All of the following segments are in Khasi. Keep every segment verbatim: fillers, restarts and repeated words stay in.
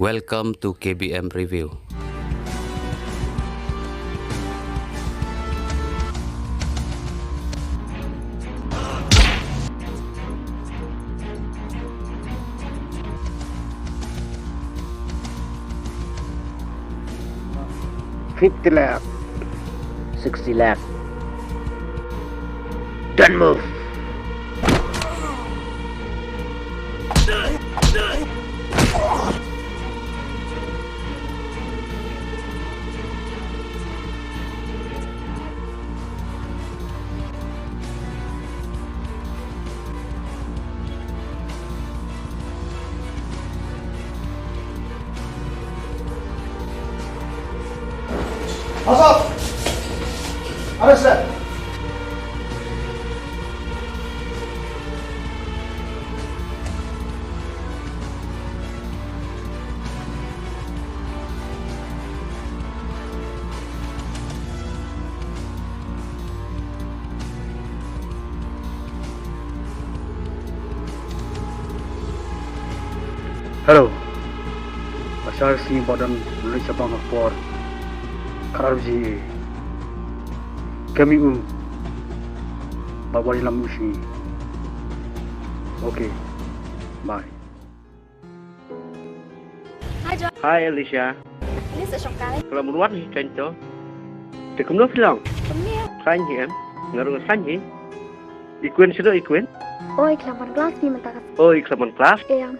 Welcome to K B M Review. Fifty lakh, sixty lakh. Don't move. Hands up! Arrest them! Hello. Bashar si ba don leit sha bang ha por khatar biji. Kami u ba ba lam u shi. Okay. Bye. Hi, John. Hi, Alicia. Alicia Shongkai. Ka la mut wan hi kan to. Te kumno phi long? Kumne. Khlaiñ hi em? Nga ruh nga khlaiñ hi. I Queen sha do i Queen? Oi, khlem wan class phi mynta ka. Oi, khlem wan class? Em.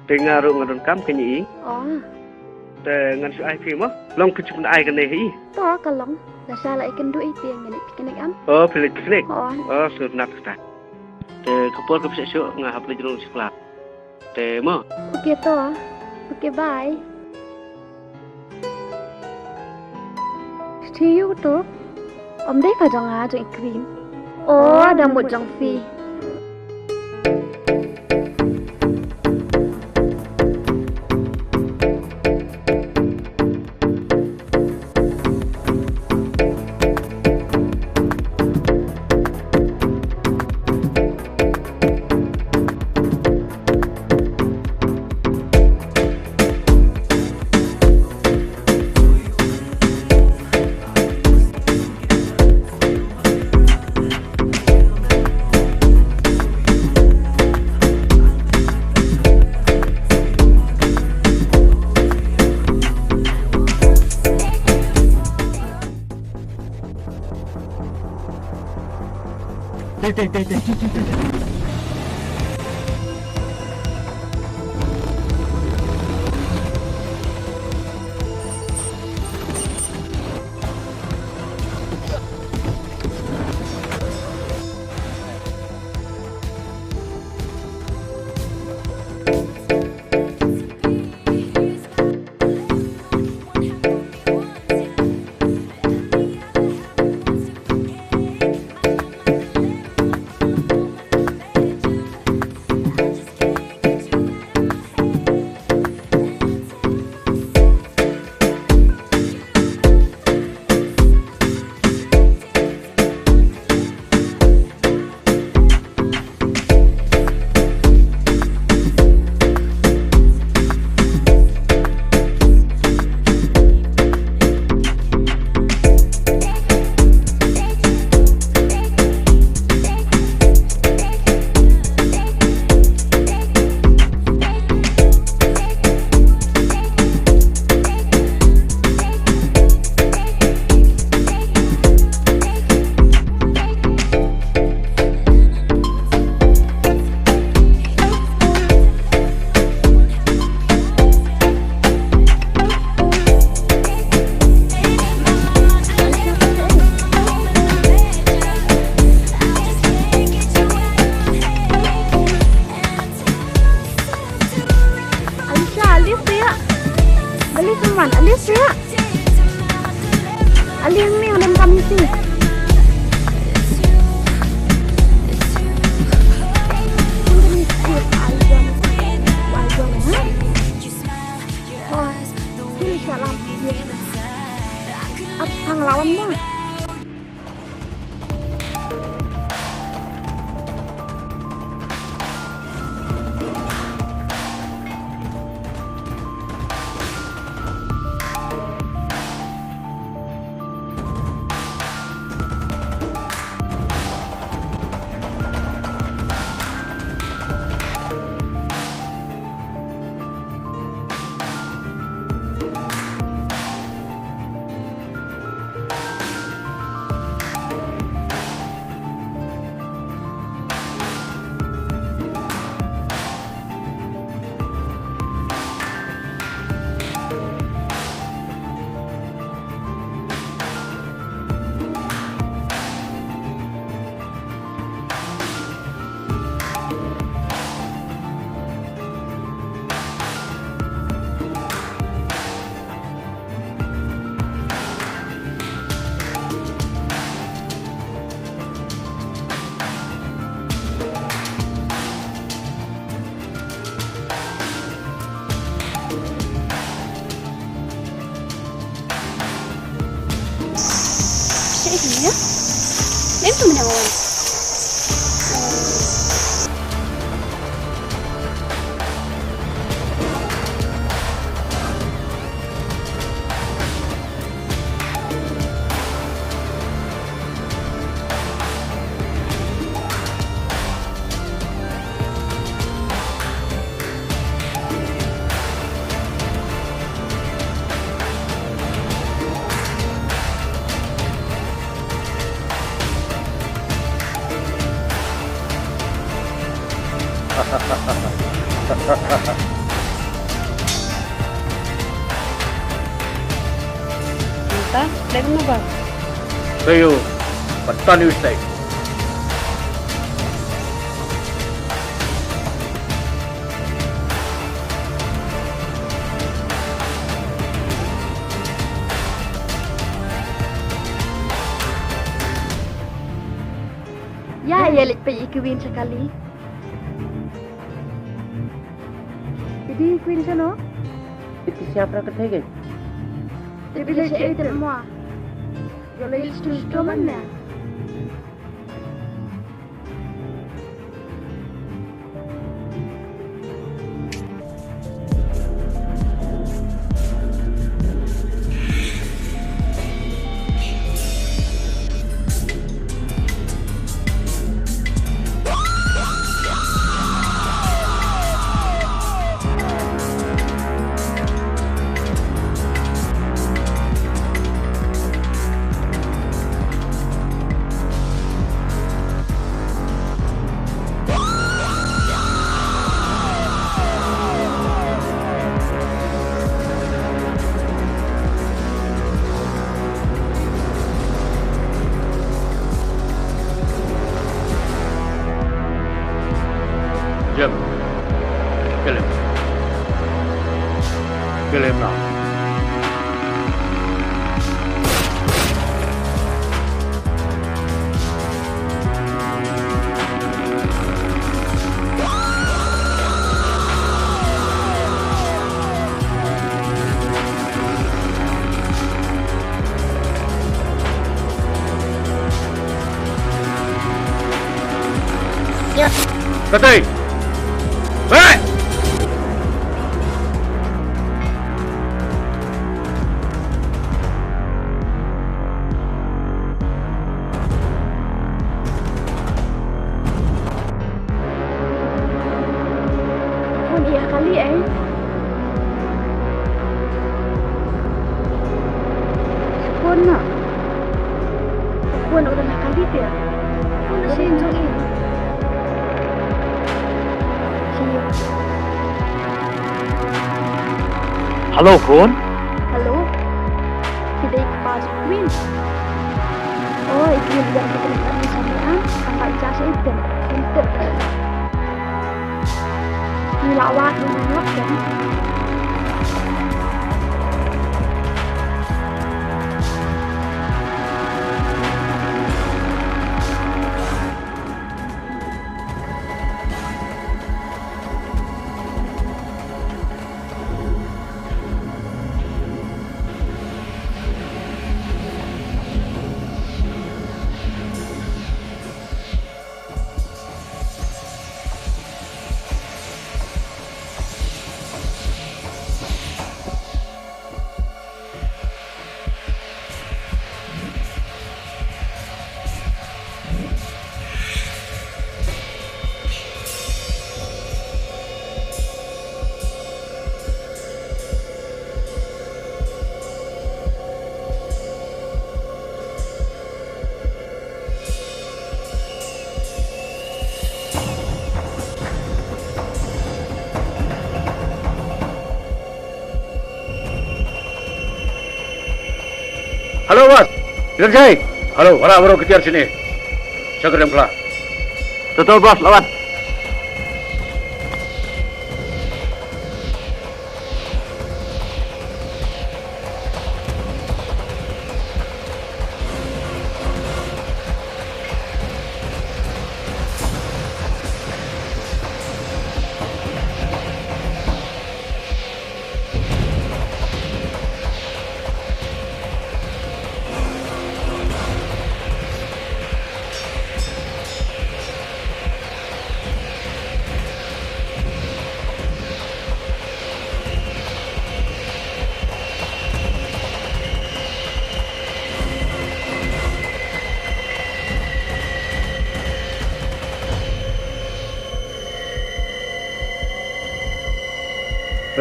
Te nga ruh nga donkam kane i. Oh. Te ngan shu ai phi mo. Long phi shu ai kane hi. To ka long. Lashai la i kynduh i te ngan i picnic am. Oh, phi leit picnic? Oh. Oh, sure, nat kata. Te ka por ka phi shu nga hap leit rung sha class. Te mo. Okay to. Okay, bye. Shi yu to. Ym dei ka jong nga, jong i Queen. Oh, da mut jong phi. Alisha, Alisha, ya. Beli teman, Alisha, ya. Alih ni, ada kami sini. Wah, ini salam. Ap, panglawan mo. Mynta, dei kumno ba? Taïew, ba tan ïa u state. Ïa, ïa leit peit ïa ki Queen sha kali. Ki dei ki Queen shano? Ki dei sha para ka thei. Te phi leit shaei te mo? Ïa leit sha sha man ne. Jim, kill him. Kill him now. Katei. Hei! Khun ïa kali ei. Khun na. Khun udah na kali dia. Khun na shin jong i. Hello, khun. Hello. Ki dei ki pa jong Queen. Oh, i Queen ïa ki kynta ni sha ni am, tang ba i ja sha i tem. Kum tip. Ngi la wad ngi la nyok tem. Hello, boss. Ilan jai? Hello, wara, wara, kitiar sini. Chakar dem kla. Betul, boss, lawan.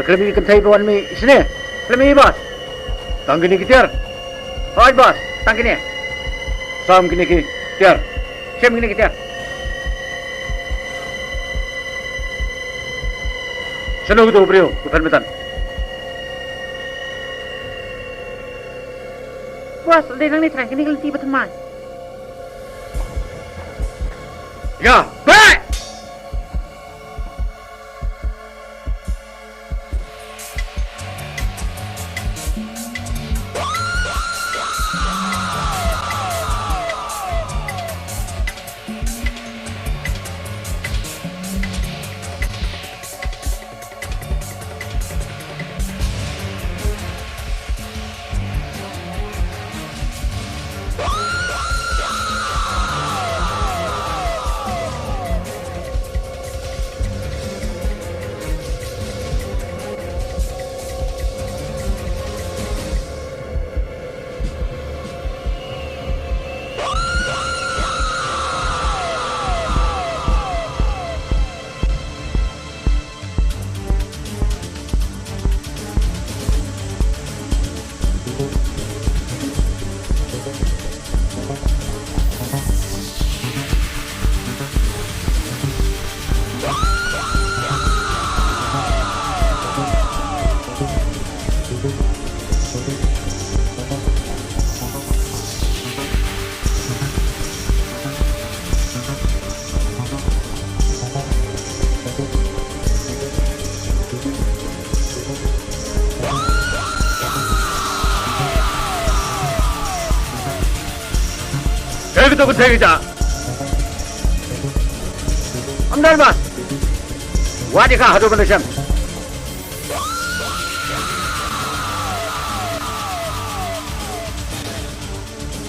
Khlem ïa kynthei ba wan mih shane. Khlem ïa, boss. Tang kine ki tiar. Hooid, boss, tang kine. Sam kine ki tiar. Shem kine ki tiar. Shano uto u briew ba phin pyntan? Boss, dei nangne trai, kine ki lynti ba thymmai. Ïa, beh! Kaei kito ki thei kita? Ym don, boss. Wad ïa ka haduh ban da shem.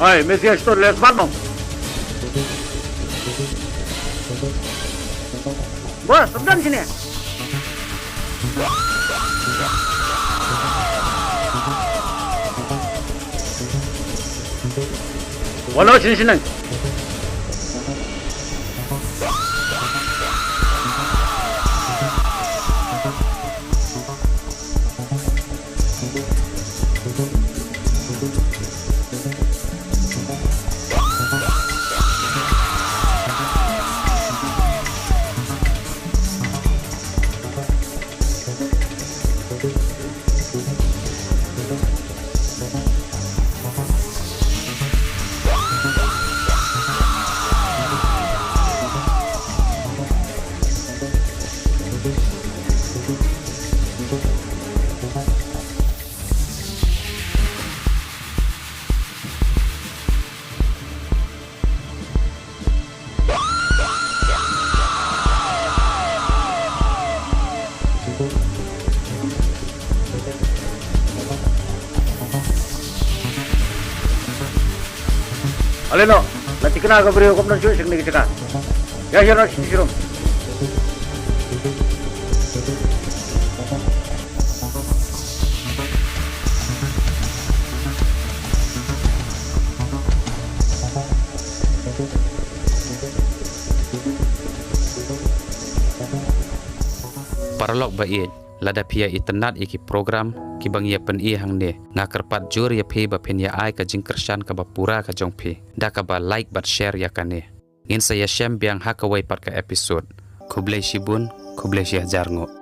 Hai, Mesias, to les bat mong. Boss, ym don shane. Walo shin shin nang. Ale noh, la thikna ka briew kam don shuh sha kane ka jaka. Ïa, ïa noh, shi, shi rum. Paralok ba ïeit, lada phi ïa itynnad ïa ki program kiba ngi ïa pyni hangne, nga kyrpad jur ïa phi ba phin ïa ai ka jingkyrshan kaba pura ka jong phi da kaba like bad share ïa kane. Ngin sa ïashem biang ha kawei pat ka episode. Khublei shibun, khublei shihajar nguh.